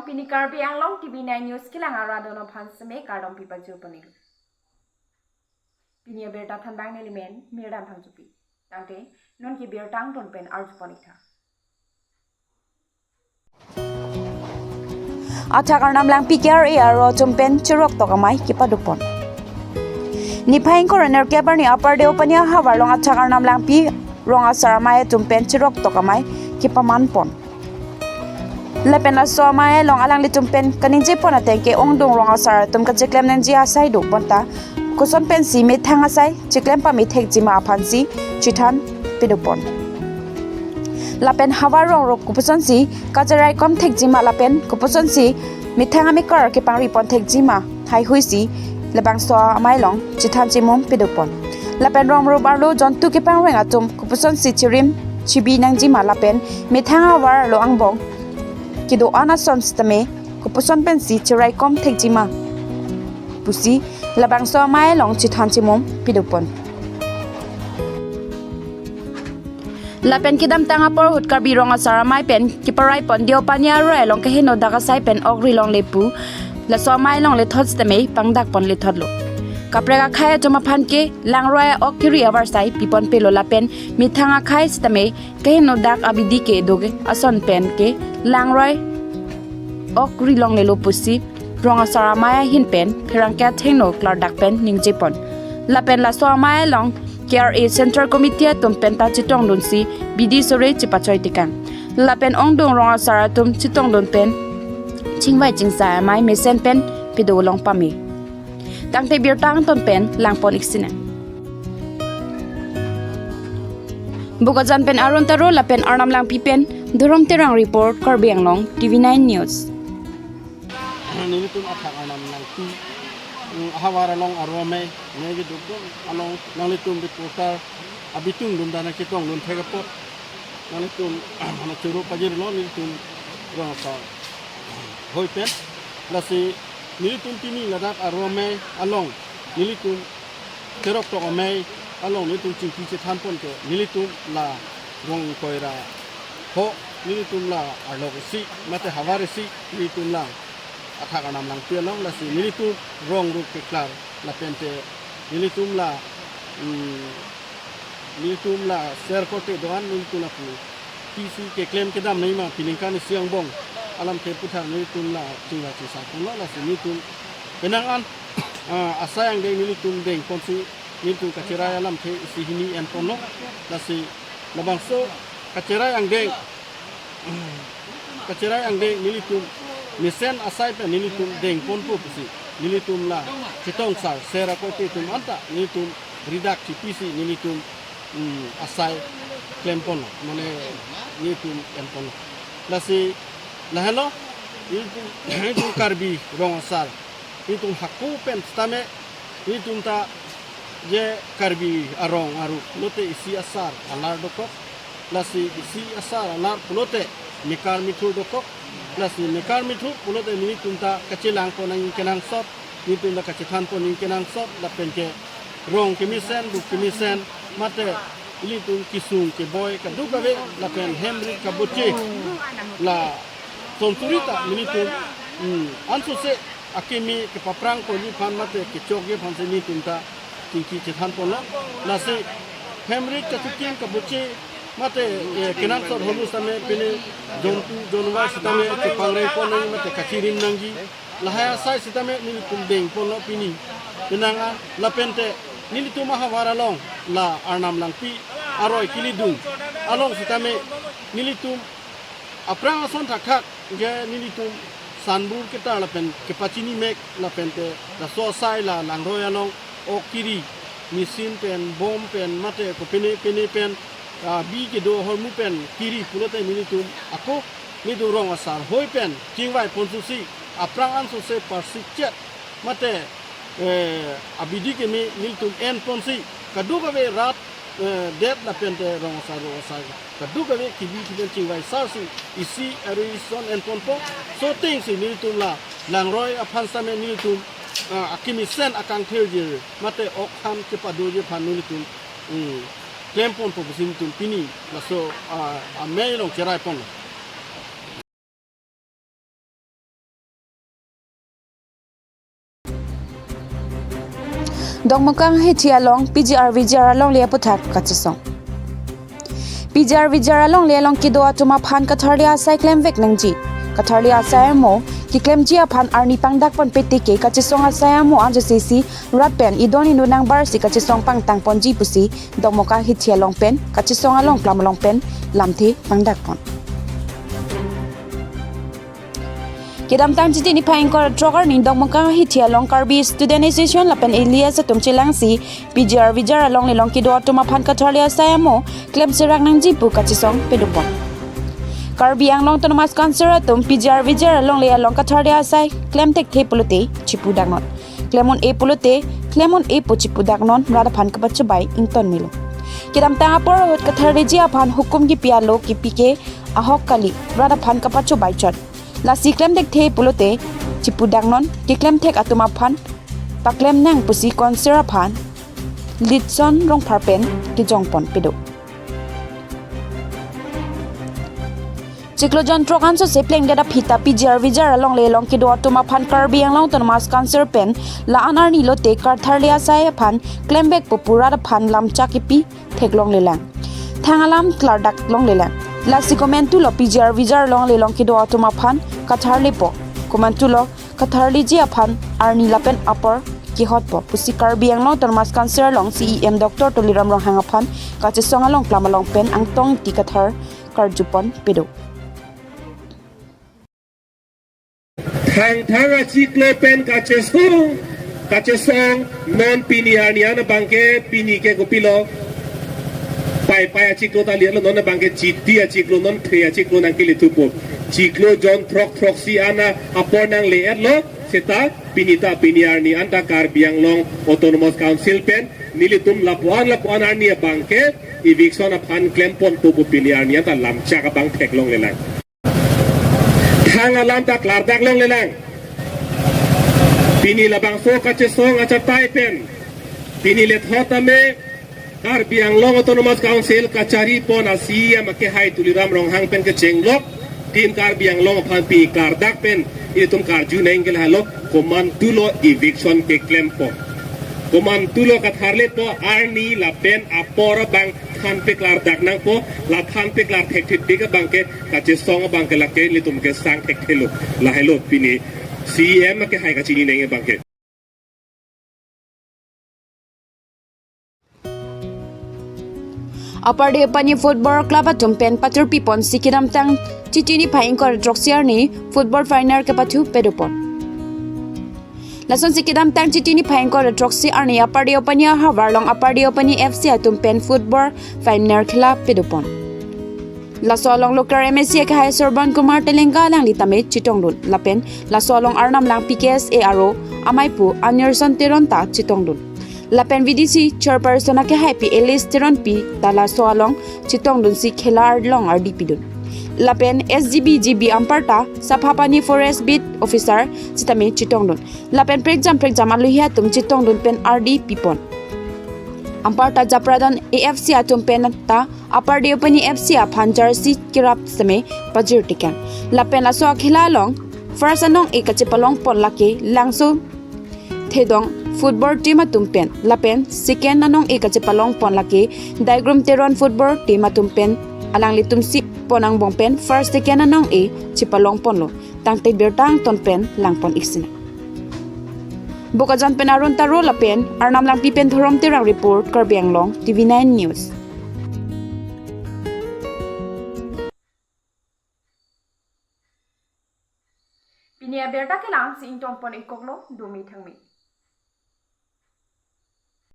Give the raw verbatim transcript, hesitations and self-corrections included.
Pini Karbi Anglong T V nine News kelang arat atum aphan seme kardom pipajir ponlo. Pini abirta thanbang nelimen Mirdan Phangchopi. Tangte non ke birta angton pen arju pon-ik tha. Athak Arnam Langpi K R A aro atum pen chirok tok amei kepadopon. Niphai ingkoi ra nerkep arni Upper Deopani ahavar along Athak Arnam Langpi rong asar amei atum pen chirok tok amei kepaman pon. Lapen laso amei along alanglitum pen kaningje pon ateng ke ongdung rong asar atum kacheklem nangji asai do bonta koson pensi methang asai cheklem pame thekji ma aphansi chethan pedopon. Lapen havar rong rup kopusonsi kacherai kom thekji ma lapen kopusonsi methang amekar kepangri pon thekji ma haihuisi labangso amei along chethan chimum pedopon. Lapen rong rup arlo jontu kepangreng atum kopusonsi chirim chibi nangji ma lapen methang ahavar lo angbong kedo-an ason sitame kopuson pensi cherai kom thekji ma pusi labangso amei along chethan chimum pedopon. Lapen kedamtang apor ahut Karbi rong asar amei pen keparai pon Deopani aroi along keheno dak asai pen ok ri longle pu laso amei along lethot sitame pangdak pon lethotlo. Kaprek akhei atum aphan ke langroi ok kiri avarsai pipon pelo lapen methang akhei sitame keheno dak abidi kedo ason pen ke langroi ok ri longlelo pusi rong asar amei ahin pen pherangke athengno klardak pen ningje pon. Lapen laso amei along K R A Central Committee atum penta chetongdunsi bidi sore chepachoi tekang. Lapen ongdung rong asar atum chetongdun pen chingvai chingsai amei mesen pen pedo long pame. Tangte birta angton pen lang pon-ik sinang. Bokajan pen Arun Taro lapen Arnam Langpi pen Dhorom Terang report, Karbi Anglong T V nine News. Nelitum Athak Arnam Langpi, mm, ahavar along aro amei, amei keduk dun along nanglitum reporter abitung dun dana chetongdun thek apot nanglitum mane choro pajirlo nelitum rong asar hoi pen. Lasi nelitum pini ladak aro amei along nelitum chirok tok amei along nelitum chingki chethan pon ke nelitum la rong ingkoi ra ho, nelitum la arlok isi mate havar isi nelitum la Athak Arnam Langpi along. Lasi nelitum rong rup keklar lapen te nelitum la, mm, nelitum la ser korte do-an nelitum lapu pisi keklem kedam nangji ma peningkan isi angbong alamthe aputhak nelitum la chingvai chingsai ponlo. Lasi nelitum penang an, ah, asai angdeng nelitum deng ponsi nelitum kacherai alamthe isi hini en ponlo. Lasi labangso kacherai angdeng, kacherai angdeng nelitum mesen asai pen nelitum deng ponpo pusi nelitum la chetong sar ser akorte atum anta nelitum ridak chipisi nelitum, mm, asai klem ponlo, mane nelitum en ponlo. Lasi lahelo nelitum, nelitum Karbi rong asar nelitum hako pen sitame nelitum ta je Karbi arong aru pulote isi asar alar dokok. Lasi isi asar alar pulote mekar mithur dokok. Lasi mekar mithur pulote nelitum ta kachelang pon nangji kenangsot, nelitum ta kachethan pon nangji kenangsot, lapen ke rong kemesen, rup kemesen, mate nelitum kesung keboi kadokave lapen hem rit kaboche la tonsuri ta nelitum, mm, ansose akimi kepaprang ponji aphan mate kechokji aphansi nelitum ta chingki chethan ponlo. Lasi hem rit kachikim kaboche mate, eh, kenangsot ahormu sitame pine jontu jonwar sitame chepangreng pon nangji mate kachirim nangji lahai asai sitame nelitum deng ponlo pini. Penang an lapen te nelitum ahavar along la Arnam Langpi aroi kelidung along sitame nelitum aphrang ason thakthak je nelitum sanbur ketar lapen kepachini mek lapen te laso asai la langroi along ok kiri, machine pen, bom pen, mate kopine pine pen, ah, bi kedo ahormu pen kiri pulote nelitum ako nelitum rong asar hoi pen chingvai ponsusi aphrang ansose parsikchet mate, eh, abidi keme nelitum en ponsi kadokave rat, eh, det lapen te rong asar rong asar kadokave kebi kepen chingvai sarsi isi arison en ponpo. So atengsi nelitum la langroi aphan sitame nelitum, ah, akemesen akangthirje mate ok han kepadoji aphan nelitum, mm, klem ponpo pusi nelitum pini laso, ah, amei along cherai ponlo. Dokmoka hithi along P G R V G R alongle aputhak kachesong. P G R V G R alongle along kedo atum aphan katharli asai klemvek nangji. Katharli asai amo keklemji aphan arni pangdakpon pete ke kachesong asai amo anjo sesi rat pen idon inut nangbarsi kachesong pangtangponji pusi Dokmoka hithi along pen kachesong along klam along pen lamthe pangdakpon. Kedamtang Chiti niphai ingkoi ra throk arni Dokmoka hithi along Karbi Student Association lapen A L S atum chelangsi P G R V G R alongle along kedo atum aphan katharli asai amo klemserak nangji pu kachesong padopon. Karbi Anglong Autonomous Council atum P G R V G R alongle along katharli asai klemthekthe pulote chipudaknon. Klem un-e pulote klem un-e pu chipudaknon, rat aphan kapachobei ington melo. Kedamtang apor ahut katharliji aphan hukum kipi alo kipi ke ahok kali, rat aphan kapachobei chot. Lasi klemthekthe pulote chipudaknon, keklemthek atum aphan paklem nang pusi Council aphan Litson Rongphar pen kejongpon pado. Chiklo jon throk anso se plengdet aphi ta P G R V G R alongle along kedo atum aphan Karbi Anglong Autonomous Council pen la-an arni lote katharli asai aphan klemvek pu rat aphan lamchak kipi theklonglelang. Thang alam klardak longlelang. Lasi komantulo P G R V G R alongle along kedo atum aphan katharlipo. Komantulo katharliji aphan arni lapen apor kehotpo pusi Karbi Anglong Autonomous Council along C E M Doctor Tuliram Ronghang aphan kachesong along klam along pen Angtong Ingti kathar karjupon pado. Thangthang achiklo pen kachesong, kachesong non pini arni an abangke pini ke kopilo. Paipai achiklo ta lietlo, non abangke Chiti achiklo, non Phre achiklo nangkele thupo. Chiklo jon throk throksi an apor nangle-etlo, seta pini ta pini arni an ta Karbi Anglong Autonomous Council pen nelitum lapu-an lapu-an arni abangke eviction aphan klemponpo pu pini arni an ta lamchak abang theklonglelang. Thang alam ta klardak longlelang. Pini labangso kachesong achatai pen pini lethot tame Karbi Anglong Autonomous Council kacharipon a-C E M akehai Tuliram Ronghang pen kechenglok Team Karbi Anglong aphan pini klardak pen itum karju nang ke lahelo, komantulo eviction keklempo. Komantulo katharlepo, arni lapen apor abang thanpeklardak nangpo, la thanpeklar thekthedet abangke kachesong abangke lake ilitum kesang thekthelo. Lahelo pini C E M akehai kachini nang abangke. Upper Deopani Football Club atum pen paturpiponsi kedamtang Chiti niphai ingkoi ra throksi arni football final kepathu padopon. Lasonsi kedamtang Chiti niphai ingkoi ra throksi arni Upper Deopani ahavar along Upper Deopani F C atum pen football final khela padopon. Laso along local M A C akehai Sorban Kumar Telenga alangli tame chetongdun. Lapen laso along Arnam Langpi K S A aro ameipu Anirson Teron ta chetongdun. Lapen V D C chairperson akehaipi Alice Teronpi ta laso along chetongdunsi khela arlong ardi pidun. Lapen S G B G B anparta Saphapani Forest Beat Officer sitame chetongdun. Lapen prekjam prekjam alohi atum chetongdun pen ardi pipon. Anparta Japradon A F C atum pen ta Upper Deopani F C aphan jersey kerap sitame pajir tekang. Lapen laso akhela along first anong-e kachepalongpon lake Langso Thedong football team atum pen. Lapen second anong-e kachepalongpon lake Daigrum Teron football team atum pen. Alanglitum si pon angbong pen first second anong-e chepalongponlo. Tangte birta angton pen langpon-ik sinang. Bokajan pen Arun Taro lapen Arnam Langpi pen Dhorom Terang report, Karbi Anglong T V nine News. Pini abirta kelang si ingtonpon-ikkoklo, dome thangme.